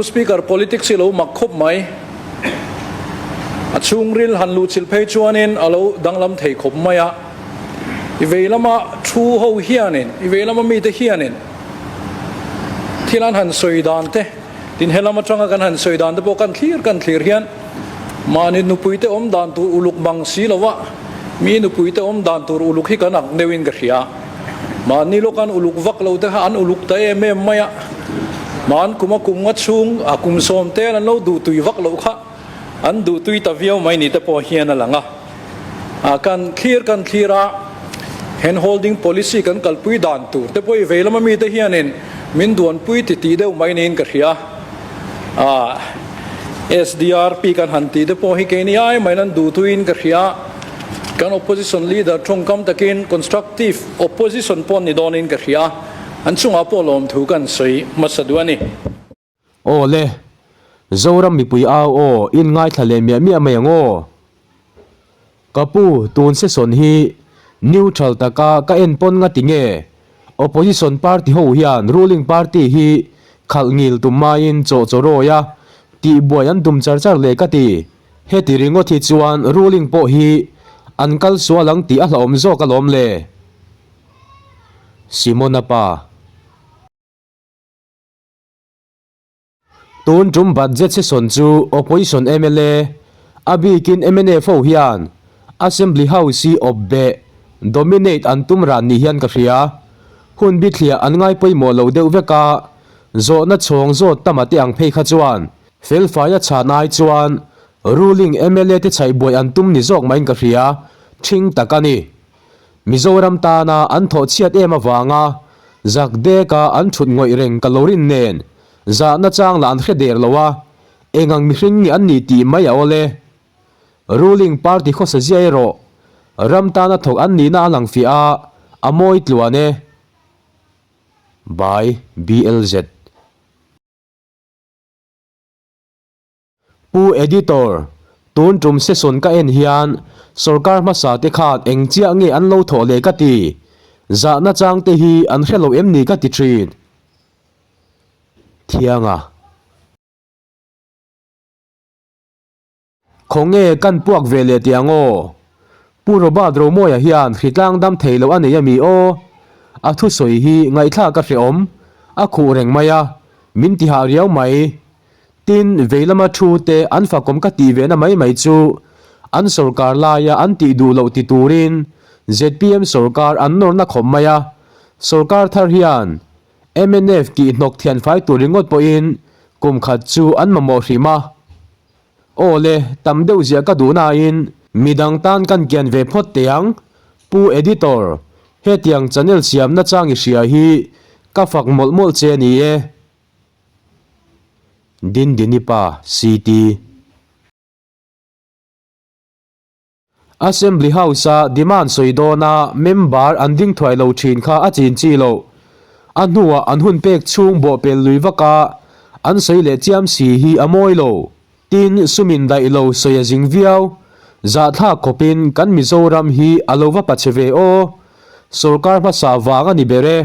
Pu Speaker, politics hi lo mak khawp mai. A chhungril han luhchilh phei chuanin a lo danglam thei khawp mai a. I vei lama thu ho hianin, i vei lama mite hianin thil an han sawi dan te, tin helam atanga kan han sawi dan te pawh kan thlir kan thlir hian mahni nupuite awm dan tur uluk mang si lo a, mi nupuite awm dan tur uluk hi kan ak deuhin ka hria. Mahni lawk an uluk vak lo te kha an uluk ta em em mai a, hman kuma kum nga chhung a kum sawm te an lo duhtui vak loh kha an duhtui ta viau mai ni te pawh hian a lang a. A kan thlir kan thlir a, hand holding policy kan kalpui dan tur te pawh i vei lama mite hianin min duanpui ti tih deuh mai niin ka hria. A SDRP kan han tih te pawh hi keini ai maiin an duhtuiin ka hria. Kan opposition leader tawngkam takin constructive opposition pawh ni dawnin ka hria, an chungah pawh lawmthu kan sawi hmasa duh a ni. Aw le, Zoram mipui au aw in ngaithla leh miah miah mai ang aw. Ka pu tun session hi neutral taka ka en pawn nga ti nge opposition party ho hian ruling party hi khalh ngil tum maiin chaw chaw rawi a tihbuai an tum char char leh ka ti. Heti ringawt hi chuan ruling pawh hi an kal sual ang tih a hlauhawm zawk alawm le. Simona pa. Tun tum budget session chu opposition mla, a bikin mnf ho hian Assembly House hi awp beh, dominate, an tum ran ni hian ka hria. Hun bithliah an ngai pawimawh lo deuh vek a, zawhna chhawng zawt tama te ang phei kha chuan Felfaia chhan ai chuan ruling mla te chhaihbuai an tum ni zawk maiin ka hria, thing tak a ni. Mizoram tana an thawh chhiat em avanga zak deka an thut ngawih reng ka lo rin nen zahna chang lah an hre der lo a, eng ang mihring nge an ni tih mai a awl e. Ruling party khawsa zia erawh ram tana thawk an nihna a lang fiah a, a mawi tluan e. By BLZ. Pu Editor, tun tum session ka en hian sorkar hmasa te khan eng chiah nge an lo thawh leh ka ti? Zahna chang te hi an hre lo em ni ka ti thin. Thianga. Khawnge kan puak ve leh tih ang aw? Pu Robert Romawia hian hritlang dam thei loh a nei a mi aw? A thusawi hi ngaihthlak a hrehawm, a khuh reng mai a, min ti hah riau mai. Tin, vei lama thu te an fakawm ka tih ve na mai mai chu an sorkar laia an tih duh loh ti turin zpm sorkar an nawrna khawp mai a, sorkar thar hian mnf kih hnawk thian fai tur ringawt pawhin kum khat chu an mamawh hrim a. Aw le, tam deuh ziah ka duh nain midang tan kan kian ve phawt teh ang. Pu Editor, hetiang channel siamna chang i hria hi ka fak mawlh mawlh che a ni e. Dindini pa CT. Assembly House-a demand sawi dawna member an ding thuai lo thin kha a chin chi loh. A hnuah an hun pek chhung bawhpel lui vaka an sawi leh chiam si hi a mawi lo. Tin, sumin daih lo sawi a zing viau. Zahthlak khawpin kan Mizoram hi a lo va pache ve aw. Sorkar hmasa vang a ni ber e.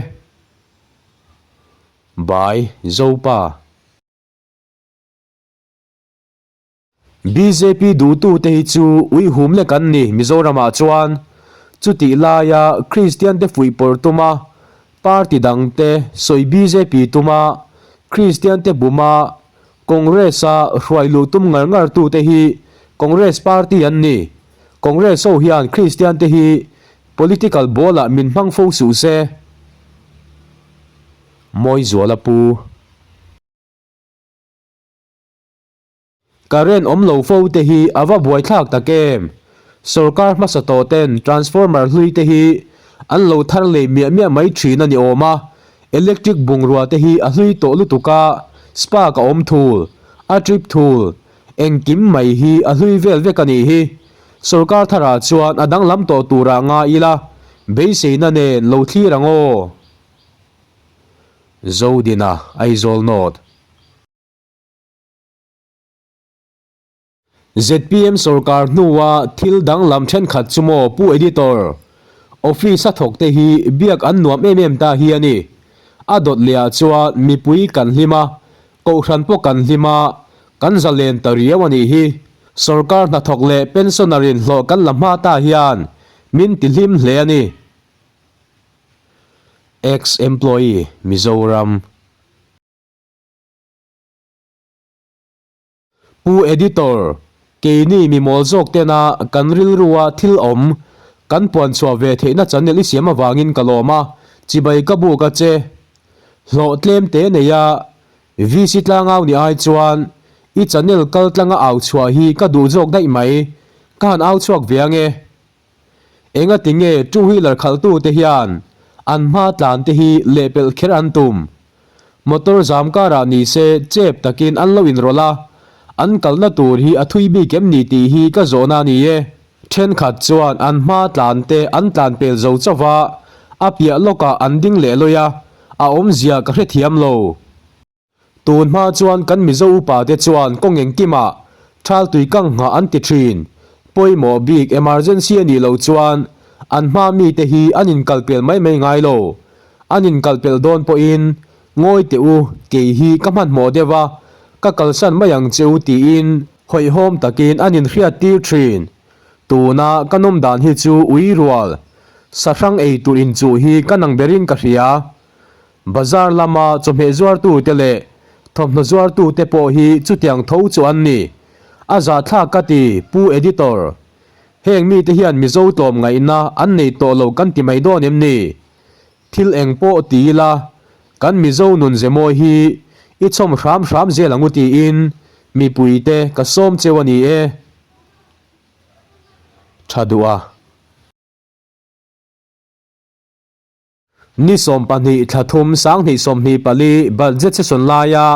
By Zopa. Bjp duhtu te hi chu uihum lek an ni Mizoram ah chuan. Chutih laia Kristian te fuih pawrh tuma party dang te sawi bjp tuma Kristian te buma Congress a hruai luh tum ngar ngar tu te hi Congress party an ni. Congress ho hian Kristian te hi Political ball ah min hmang fo suh se. Mawizuala pu. Current awm lo fo te hi a va buaithlak tak em? Sorkar hmasa tawh ten transformer hlui te hi an lo thar lei miah miah mai thin a ni awm a, electric bungrua te hi a hlui tawh lutuk a, spark a awm thul, a trip thul, engkim mai hi a hlui vel vek a nih hi. Sorkar tharah chuan a danglam tawh turah ngai ila, beiseina nen lo thlir ang aw. Zodina, Aizawl North. Zpm sorkar hnua thil danglam thenkhat chu maw Pu Editor, Office a thawk te hi biak an nuam em em ta hi a ni. A dawt leh ah chuan mipui kan hlim a. Kohhran pawh kan hlim a, kan zalen ta riau a nih hi. Sorkar hnathawk leh pensioner in hlawh kan la hma ta hian min ti hlim hle a ni. Ex-employee, Mizoram. Pu Editor, keini mi mawl zawk tena kan rilrua thil awm kan puan chhuah ve theihna channel i siam avangin ka lawm a, chibai ka buk a che. Hlawh tlem te nei a, VC tlangau ni ai chuan i channel kal tlanga au chhuah hi ka duh zawk daih mai, ka han au chhuak ve ange. Engati nge two wheeler khalhtu te hian an hma tlan te hi lehpelh kher an tum? Motor zam karah ni se chep takin an lo inrawlh a, an kalna tur hi a thui bik em ni tih hi ka zawhna a ni e. Thenkhat chuan an hma tlan te an tlan pel zo chauh va, a piah lawkah an ding leh lawi a, a awmzia ka hrethiam lo. Tun hma chuan kan Mizo upa te chuan kawng engkimah thal tui kang nghah an ti thin. Pawimawh bik emergency a nih loh chuan an hma mite hi an inkalpel mai mai ngai lo. An inkalpel dawn pawhin ngawi teh u, kei hi ka hmanhmawh deuh a, ka kalsan mai ang che u tiin hawihhawm takin an inhriat tir thin. Tuna ka nawm dan hi chu ui rual, sahrang ei tur inchuh hi ka nang berin ka hria. Bazar lama chawhmeh zuartute leh thawmhnaw zuartute pawh hi chutiang tho chu an ni. A zahthlak ka ti, Pu Editor. Heng mite hian Mizo tlawm ngaihna an nei tawh lo kan ti mai dawn em ni? Thil eng pawh ti ila, kan Mizo nun ze mawi hi i chhawm hram hram zel ang u tiin mipuite ka sawm cheu a ni e. Tha duh a. Ni 12 thla thum 20 24 budget session laia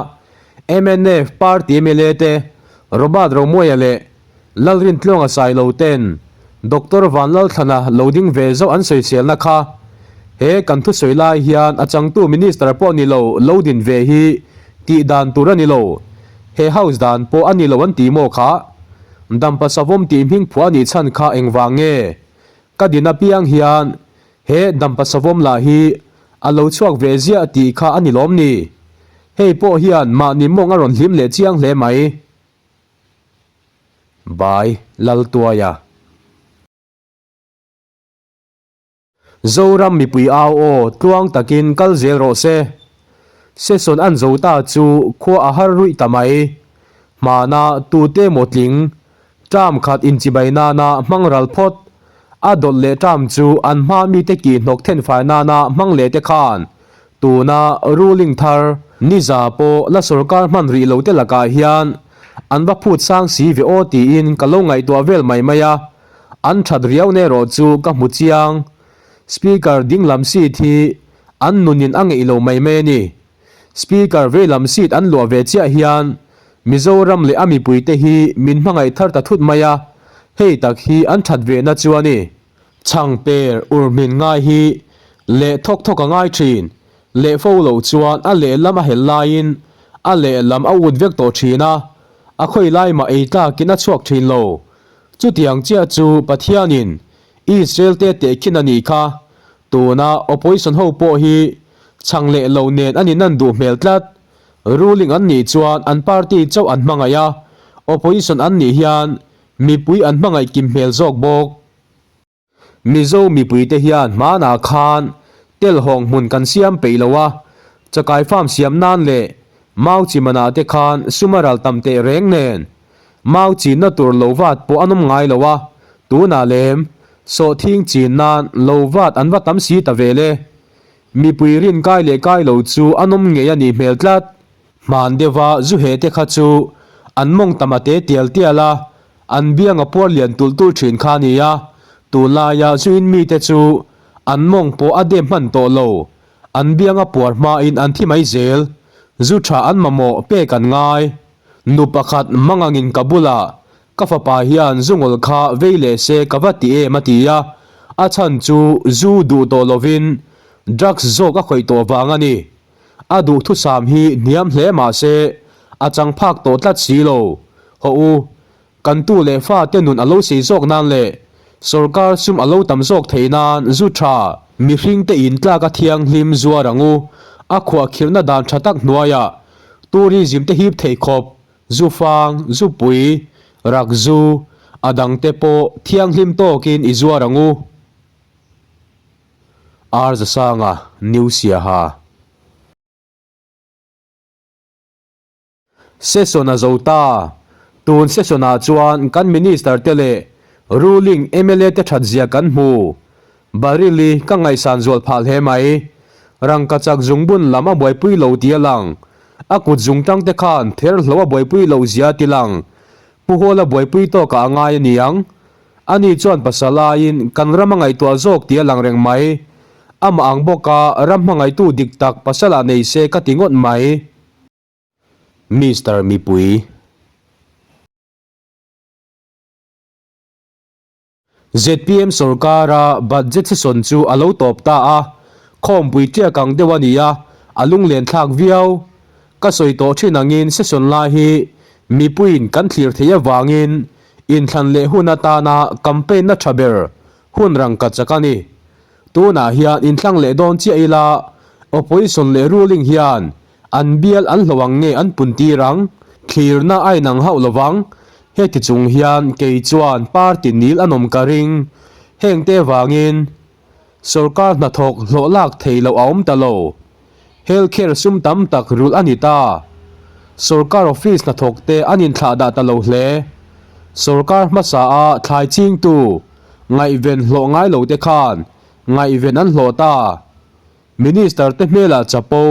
mnf party mla te Robert Romuaia leh Lalrintluanga Sailo ten Doctor Vanlalthlana lo ding ve zauh an sawiselna kha he kan thusawi lai hian a changtu minister pawh ni lo lo din ve hi tih dan tur a ni lo, he house dan pawh a ni lo an ti maw kha? Dampa Savawm tih hming phuah a nih chhan kha engvang nge? Ka din apiang hian He dampa savawm lah hi a lo chhuak ve ziah tih kha a ni lawm ni? Hei pawh hian mahni mawng a rawn hlim leh chiang hle mai. By Laltuaia. Zoram mipui au aw tluang takin kal zel rawh se. Session an zo ta chu khua a har ruih ta mai. Hmana tute maw tling Term khat inchibai nana hmang ral phawt, a dawlh leh term chu an hma mite kih hnawk thenfai nana hmang leh te khan tuna ruling thar niza pawh la sorkar hman rih lo te lakah hian an va phut sang si ve aw tiin ka lo ngaihtuah vel mai mai a, an that riau na erawh chu ka hmu chiang. Speaker dinglam seat hi an nunin a ngeih lo mai mai a ni. Speaker veilam seat an luah ve chiah hian Mizoram leh a mipuite hi min hmangaih thar ta thut mai a, hei tak hi an that ve na chu a ni. Chhangper urhmin ngai hi leh thawk thawk a ngai thin, leh fo loh chuan a lehlam a hel laiin a lehlam a ut vek tawh thin a, a khawi lai mah ei tlakin a chhuak thin lo. Chutiang chiah chu Pathianin Israel te tehkhin a nih kha. Tuna opposition ho pawh hi chhang leh lo nen an inan duh hmel tlat. Ruling an nih chuan an party chauh an hmangaih a, opposition an nih hian mipui an hmangaih kim hmel zawk bawk. Mizo mipuite hian hmanah khan telhawng hmun kan siam peih lo a, chakai farm siam nan leh mau chi manah te khan sum a ral tam teh reng nen Mau chinna tur lo vat pawh an awm ngai lo a, tunah lem sawhthing chin nan lo vat an va tam si ta vel e. Mipui rin kai leh kai lo chu an awm ngei a nih hmel tlat. Hman deuha zu he te kha chu an mawng tam a te tial tial a, an biang a puar lian tulh tulh thin kha a ni a, tunlaia zu in mite chu an mawng pawh a dem hman tawh lo, an biang a puar hmain an thi mai zel. Zu tha an mamawh pek an ngai. Nu pakhat mangangin ka bulah ka fapa hian zu ngawl kha vei leh se ka va ti em a ti a, a chhan chu zu duh tawh lovin drugs zawk a khawih tawh vang a ni. A duhthusam hi hniam hle mah se a chang phak tawh tlat si lo. Hawh u, Kan tu leh fa te nun a lo sei zawk nan leh sorkar sum a lo tam zawk theih nan zu tha mihring te in tlak a thianghlim zuar ang u. A khuahkhirhna dan tha tak hnuaiah. Tourism te hip thei khawp, zu fang, zupui, rak zu, a dangte pawh thianghlim tawkin i zuar ang u. Ar Zasanga, New Siaha. Session a zo ta. Tun session ah chuan kan Minister te leh ruling mla te that zia kan hmu. Baryl i ka ngaihsan zual phah hle mai. Rangkachak zungbun lam a buaipui lo tih a lang. A kut zungtang te khan ther hlo a buaipui loh zia a ti lang. Pu Hawla buaipui tawkah a ngai a niang. Ani chuan pasal aiin kan ram a ngaihtuah zawk tih a lang reng mai. Amah ang bawka ram hmangaihtu dik tak pasalah nei se ka ti ngawt mai. Mister Mipui. Zpm sorkara budget session chu a lo tawp ta a, khawmpui tiak ang deuh a ni a, a lunglen thlak viau. Ka sawi tawh thin angin session lai hi mipuiin kan thlir theih avangin inthlan leh hun atana campaign na tha ber hun rangka chak a ni. Tunah hian inthlang leh dawn chiah ila opposition leh ruling hian An bial an hlo ang nge an pun tir ang? Thlirna a inang hauh lo vang. Heti chung hian kei chuan party nil an awm ka ring. Hengte vangin sorkar hnathawk hlawh lak thei loh a awm ta lo. Health care sum tam tak rulh a ni ta. Sorkar office hnathawk te an inthlah dah ta lo hle. Sorkar hmasa a thlai chingtu ngaihven hlawh ngai lo te khan ngaihven an hlawh ta. Minister te hmelah chapo,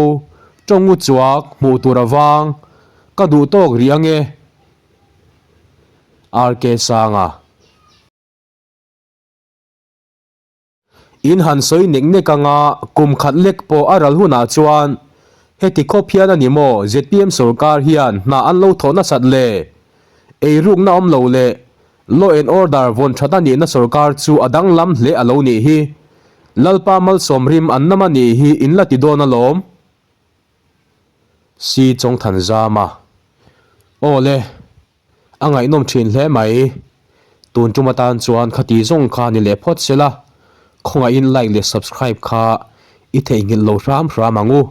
tawng u chuak, hmuh tur a vang, ka duh tawk rih ange. RK Sanga. In han sawi nek nek anga kum khat lek pawh a ral hunah chuan heti khawp hian a ni maw zpm sorkar hian hna an lo thawh nasat le? Eirukna awm lo leh Law and order vawn that a nihna sorkar chu a danglam hle a lo nih hi. Lalpa malsawm rim an nam a nih hi in la ti dawn alawm. Si Chawngthan Zama. Aw le, a ngaihnawm thin hle mai. Tun tum atan chuan khati zawng kha ni leh phawt se la, khawngaihin like leh subscribe kha i theihnghilh lo hram hram ang u.